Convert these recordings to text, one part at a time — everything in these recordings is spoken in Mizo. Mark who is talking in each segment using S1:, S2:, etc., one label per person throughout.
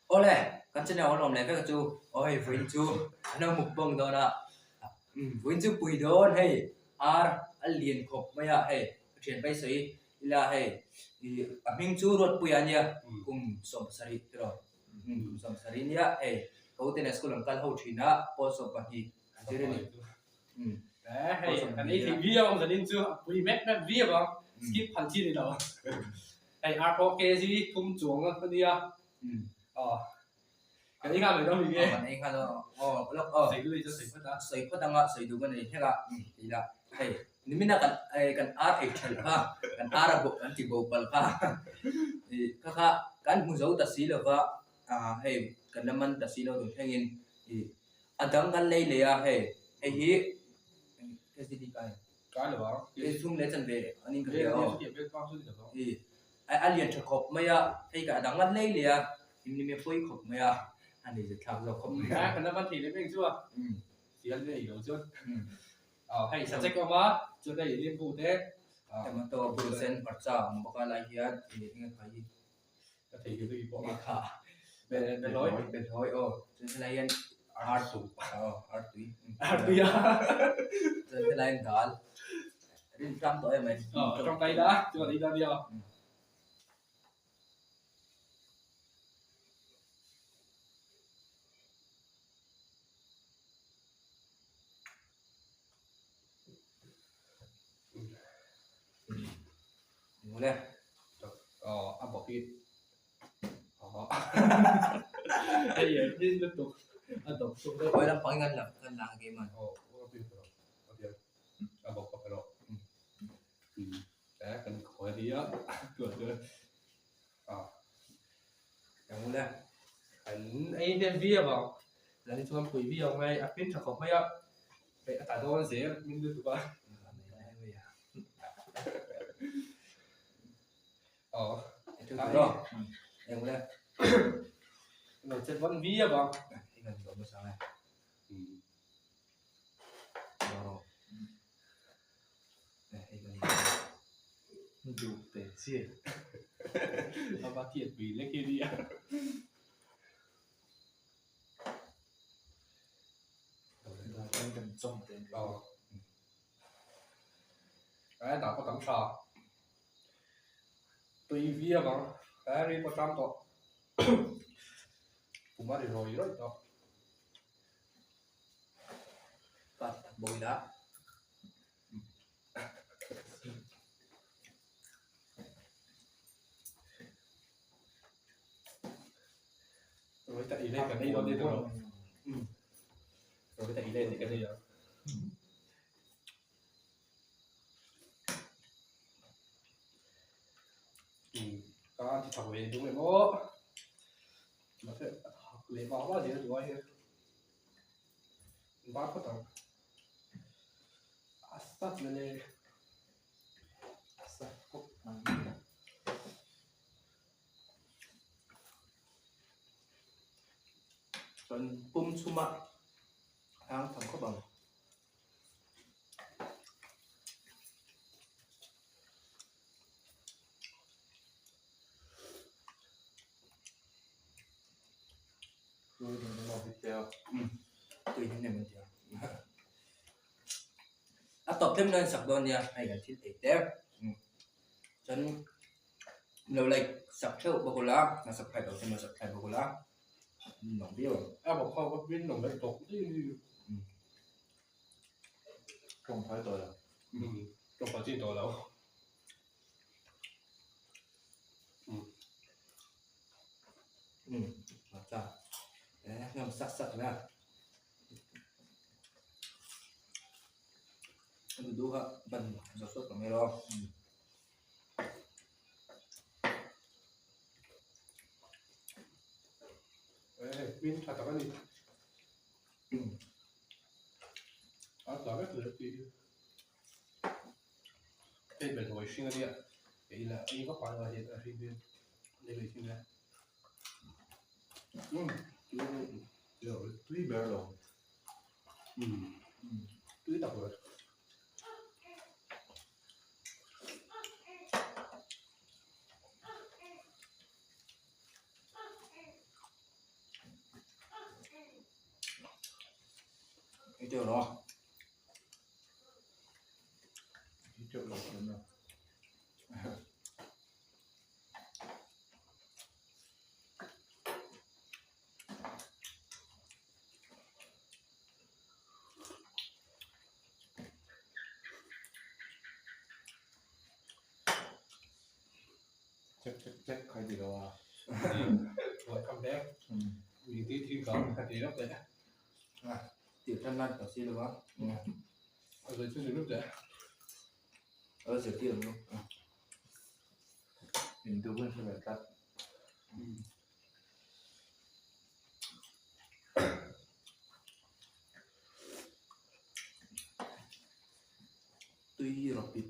S1: Awle, kan channel an awm leh vek chu aw hei vawiin chu an lo mukbang dawn a, umm vawiin chu pui dawn hei ar a lian khawp mai a hei ka thian pai sawi ila hei ih a hming chu Ruatpuia a nia kum 70 tiraw umm kum 70 nia hei ka ute nen school an kal ho thin a pawl 12 an zir a ni.
S2: Hei kan ei thei viau ang zanin chu a pui mep mep viau ang skip phal chi ni lo hei ar pawh kg thum chuang a nia aw kan ei nghal mai dawn ni nge
S1: kan ei nghal aw lawk aw
S2: sawi duh chu sawi phawt a
S1: sawi phawt anga sawi duh ka nei hlek a tih lah hei nimina kan kan ar ei thelh kha kan ar a bo kan ti bo palh kha ih kha kha kan hmu zo ta si lova hei kan la man ta si lo tun thlengin ih A dang kan lei leh a hei, hei hi KCD kai.
S2: Kai lo ang.
S1: Hei sum leh chan ve an in ka hria aw. I a lian tha khawp mai a, hei ka a dang kan lei leh a, hlimlim e pawi khawp mai a, a nei zet thlak zawk khawp mai
S2: a. Kan la van thei leh mek chu a, sial nei lo chuan. Aw hei sachek awm a, chuan hei limbu te.
S1: Tomato, purun sen, hmarcha a awm bawk a lai hian eng nge khai hi.
S2: Ka thei hi zui pawh a.
S1: Kha behlawi behlawi aw chuan helai hian ar tui aw ar tui
S2: ar tui a
S1: chuan helai hian dal rin tlang tawh em mai
S2: aw tawngtai ila chuan ei dawn nia
S1: Mawle.
S2: Aw a bawk hi aw hei a hlim lutuk a dawp chhung deuh.
S1: Khawi lampang hi kan la kan la ang keimah.
S2: Aw aw a bik erawh a bial a bawk bawk erawh e kan khawi a nia chuan chuan aw
S1: Mawle.
S2: Kan ei hnem viau ang zanin chuan pui viau ang mai a hmin tha khawp mai a hei a tla dawn zel hmin lutuk a. Aw
S1: Engmawle
S2: lo chet vawn viau ang.
S1: Hei kan dawm nasa ang e. Hei kan
S3: Duh te chiah.
S2: A va tiat pui lek hi nia. Aw. Ai dah pawh tam tha. Tui viau ang. Ai ri pawh tlang tawh. Pum a ri rawi rawi tawh.
S1: Pat bawi la.
S2: Rawi ta ei leh kan ei dawn nia tawh. Rawi ta ei leh kan ei ang. Ka ti chak ve deuh em aw. Mahse a thak leh vang vang zel duai hi. Var phawt ang. A sat na le.
S3: A sat khawp mai.
S1: Chuan pum chhuma hang tham khawp ang. Tui hi nem an ti a. A tawp tlem nan sak dawn nia hei kan thil ei te. Chuan lo like sak theuh bawk ula, a subscribe loh chuan lo subscribe bawk ula. Min lawm viau ang.
S2: A bawk ho kha min lawm leh tawp daih a ni.
S3: Tawng phal tawh lo.
S2: Tawng phal chi tawh lo.
S1: Acha. Ngam sak sak na. Duh kha ban zawk zawk ang emaw.
S2: Hei hming tha tak a ni. A tla vek leh tih hi. Hei belhawi hring a nia. Hei la ei vak a hian a hring hian lei lui thing a.
S3: Tui ber lo.
S2: Tui tak ber.
S1: Ei teuh lo a.
S3: Ei teuh lo thiam lo. Check check check khai ti lo a.
S2: Welcome back. Ui ti thi ka ka ti lok le.
S1: Ti tan nan ka si lo a.
S2: A zai chu ni lut le.
S1: A zai ti lo.
S3: In du hun hre ve tlat.
S1: Tui rawpit.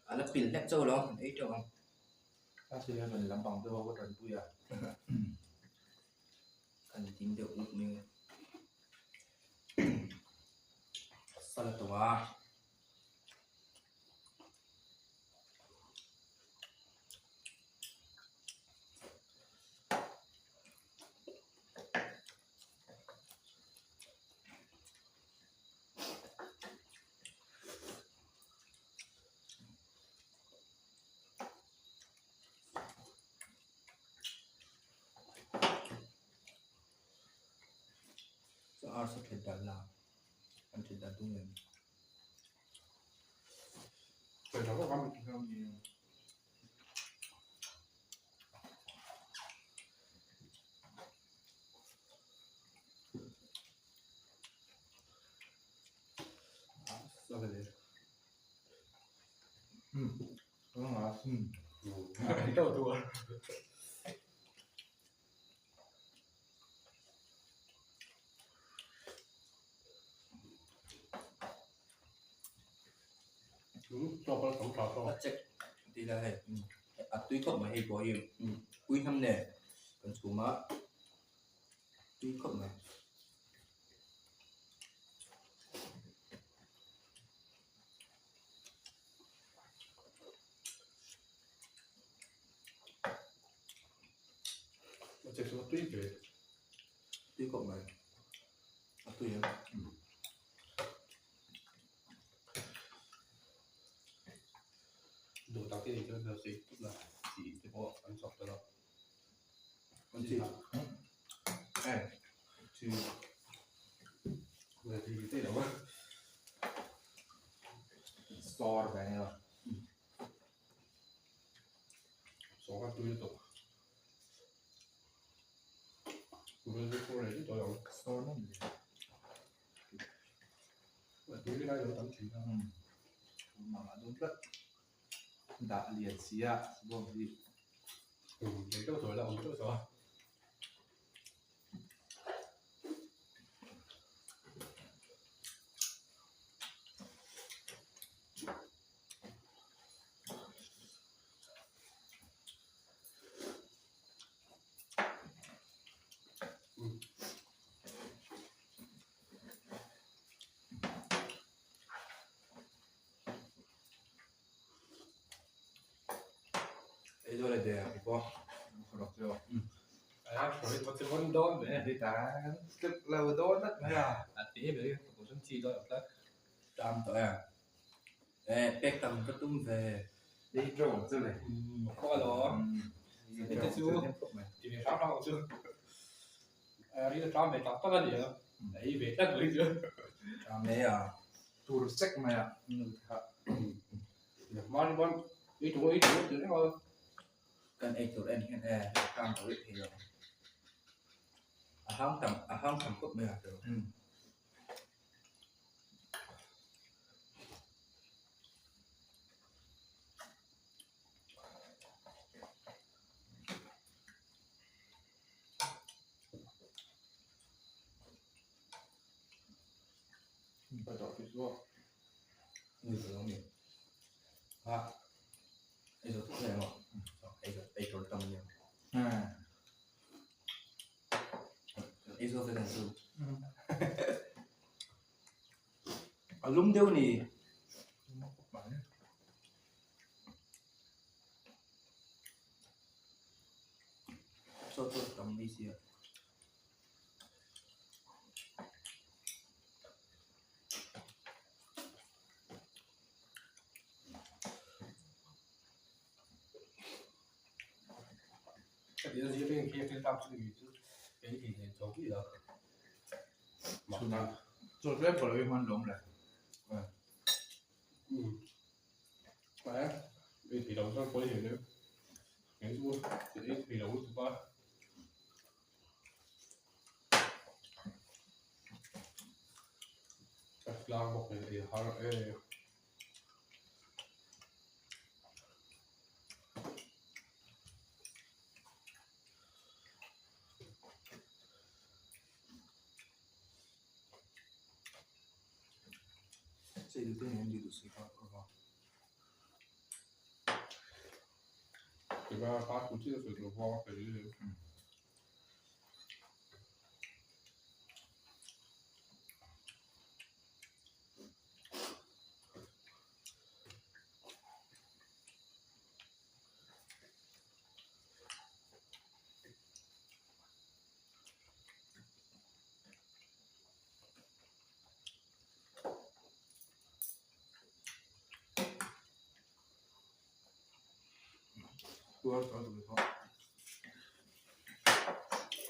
S1: A la pil hlek chauh lo an ei teuh ang. Kan ding deuh uk mai ang. Sala tawh a. Arsa that dan la an that dan tum em. A check tih la hei a tui khawp mai hei pawh hi pui hnam nen kan chhum a tui khawp mai. Tui khawp mai a tui em. Ei dawn e de ang pawh tam tawh e eh pek tam ka tum ve.
S2: Zanin te chu ti ve hram hram ang chu. Rin a tlam ve tak tak a ni a, a ei ve tlat mai chu.
S1: Tlam mai a.
S3: Tur sek mai a nu te kha.
S2: Mahni pawn ei tur ei tur ti reng a.
S1: Kan ei tur en hian e tlam lo rih thei lo. A hang tam a hang tam khawp mai a chu. A lum deuh ni. Chaw chaw tam mai sia.
S3: Chaw tlem pawh lo hi hman lawm le.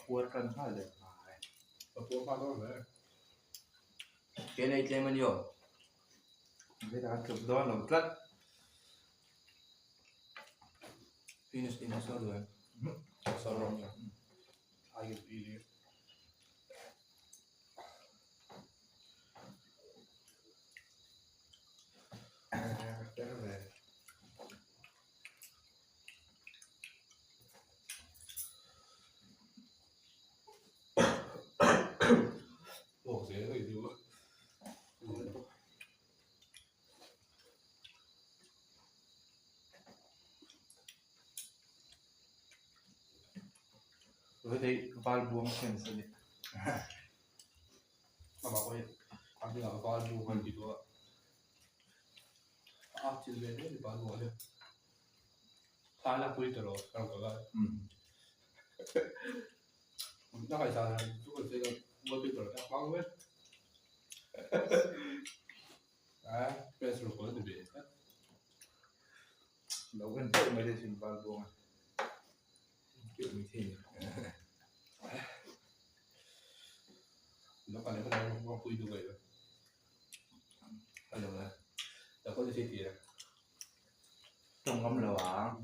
S3: Puar tan nghal leh nghal.
S1: Ke nei tlem a ni aw.
S3: Vela a tluk dawn lo tlat.
S1: Venus in a saw duh em? Saw rawh ni.
S3: Hei val buang fans a ni. Lo en deuh mai te chin val buang a.
S1: Deuh mai thei ni. Hello e. Tawng ngam lo ang.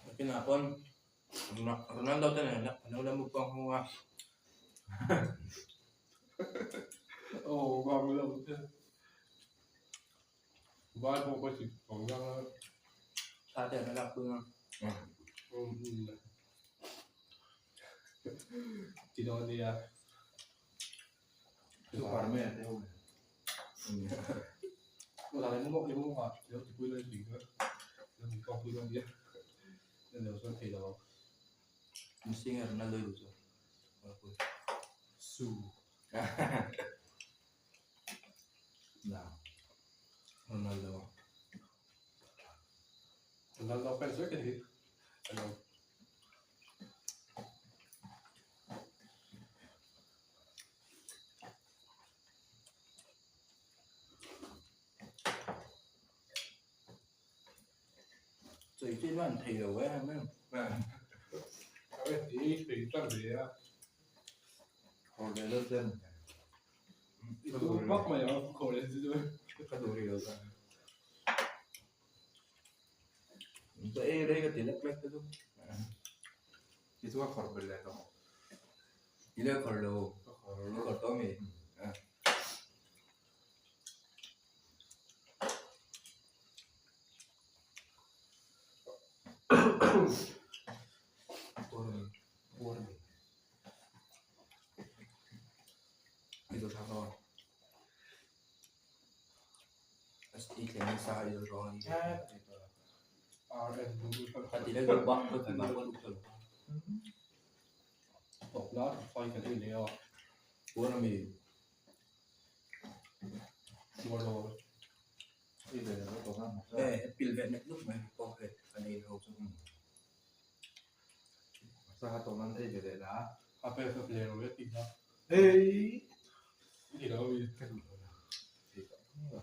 S1: Nakinah pawn Ronaldo te nen an lo la mukbang ho a. Thla te an la lak pui a.
S3: Superman te ho nen.
S1: Messi nge Ronaldo i duh chu?
S3: Su.
S1: Na. Ronaldo. Ei chu invan thei lo em em.
S3: Khawr leh deuh ten.
S2: Vak mai ang khawr leh chu.
S3: Ka duh rih lo ta.
S1: Ka ei rei ka ti lek lek te chu.
S3: Ti chu ka khawr belh leh tawh.
S1: I leh khawr lo.
S3: Ka khawr
S1: lo. Ka khawr tawh mi. Pil ve nek nuk mai pawh hei kan ei ho chu.
S3: Sangha tawh nan ei ve leh la.
S2: A pe ka ple ro ti kha.
S3: Hey.
S2: Ni lo mi.
S3: Ka duh lo la. Ei tawh mai lo.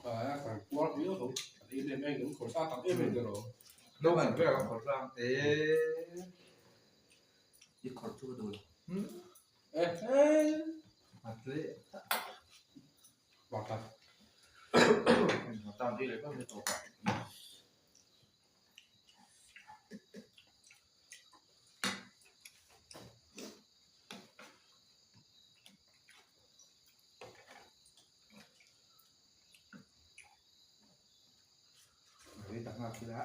S2: A kan puar viau tho. Kan ei em em kan khawr sa tak em em te ro.
S3: No kan ber kan khawr sa. Eh.
S1: I khawr chu ka duh lo.
S2: Eh.
S3: A tle.
S2: Bak ta.
S3: Tam ti le ka mi tawh. Đấy, tặng ngọc đã.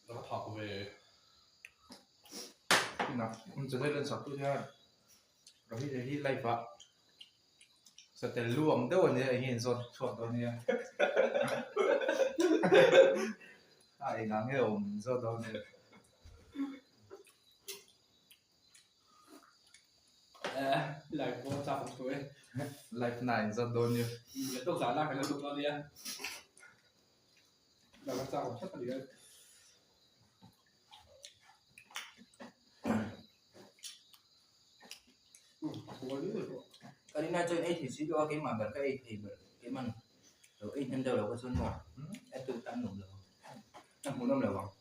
S2: Nó thọc về
S3: Chennai lan sak tu hian Rohit hi hi live ah satel lu ang deuh a nia eng nge in zawt chhuak dawn nia a eng ang nge awm in zawt dawn nia.
S2: Live pawh chak awm tawh e.
S3: Live na in zawt dawn nia.
S2: Laptop zan ah kan la lut dawn nia. Live a chak awm tlat a ni e.
S1: Ka rin ai chuan ei thei si lo a keimah ber ka ei thei ber keiman lo ei hnem deuh lo ka chuan maw a tu tan nuam lo a hmuhnawm lo ang.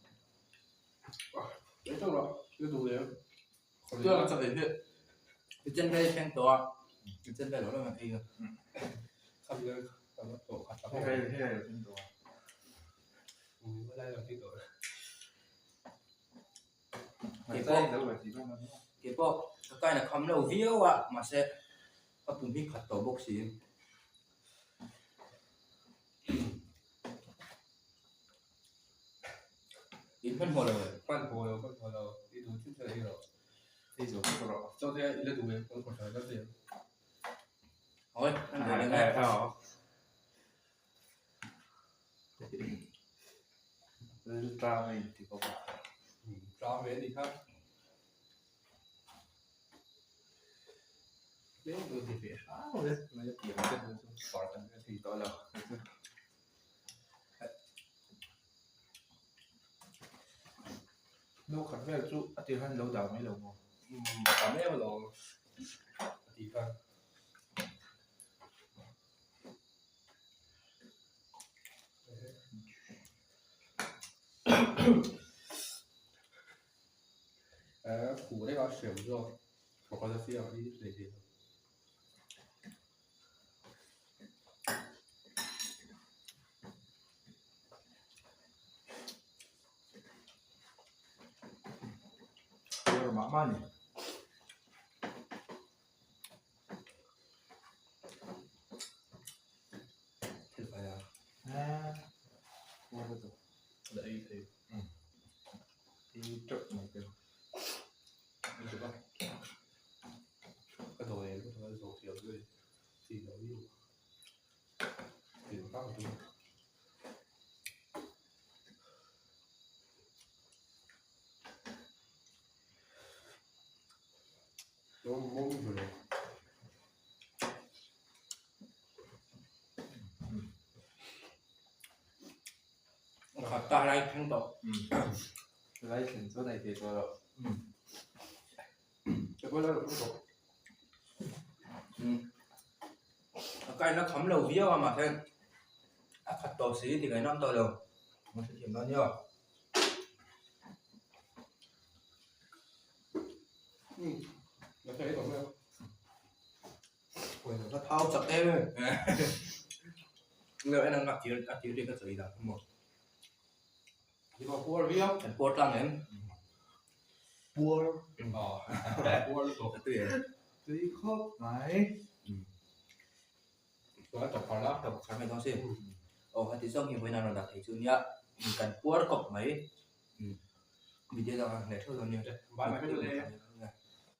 S1: Kitchen vel thleng tawh a kitchen vel lo lam ei a. Kei pawh ka kain a kham lo viau a mahse ka pum hi khat tawh bawk si. In hmanhmawh lo e.
S2: Hmanhmawh lo hmanhmawh lo i duh thil thil ei rawh.
S3: Ei zawh vek rawh.
S2: Chaw te i la duh em kan khawh tha zel.
S1: Awi an duh leh nge.
S3: Rilṭam a inti bawk a.
S2: Ṭam ve a nih kha. Tlem chu ti ve hram e. Mai a piang te chu par kan ve thei tawh lo.
S3: No khat vel chu a tir khan lo dah mai lo maw?
S2: Tam em alawm a tih kha.
S3: Mah mah a ni.
S1: Khat ta lai thleng tawh.
S3: Lai thlen chuan ei thei tawh loh.
S1: A kaina kham lo viau a mahse a khat tawh si ti ngaih nawm tawh lo. Ka hrethiam dawn nia. Ka thau chak em em. Nge en ang a tir a tir ri ka chawi dah maw.
S2: Puar viau.
S1: Kan puar tlang em?
S3: Puar.
S2: Puar lutuk.
S1: A tui em?
S3: Tui khawp mai.
S2: Chuan tawp khar la.
S1: Tawp khar mai dawn si. Aw heti zawng hi vawiin a rawn dah thei chu nia. Kan puar kawp mai. Video dang a hneh theuh dawn nia.
S2: Bye bye.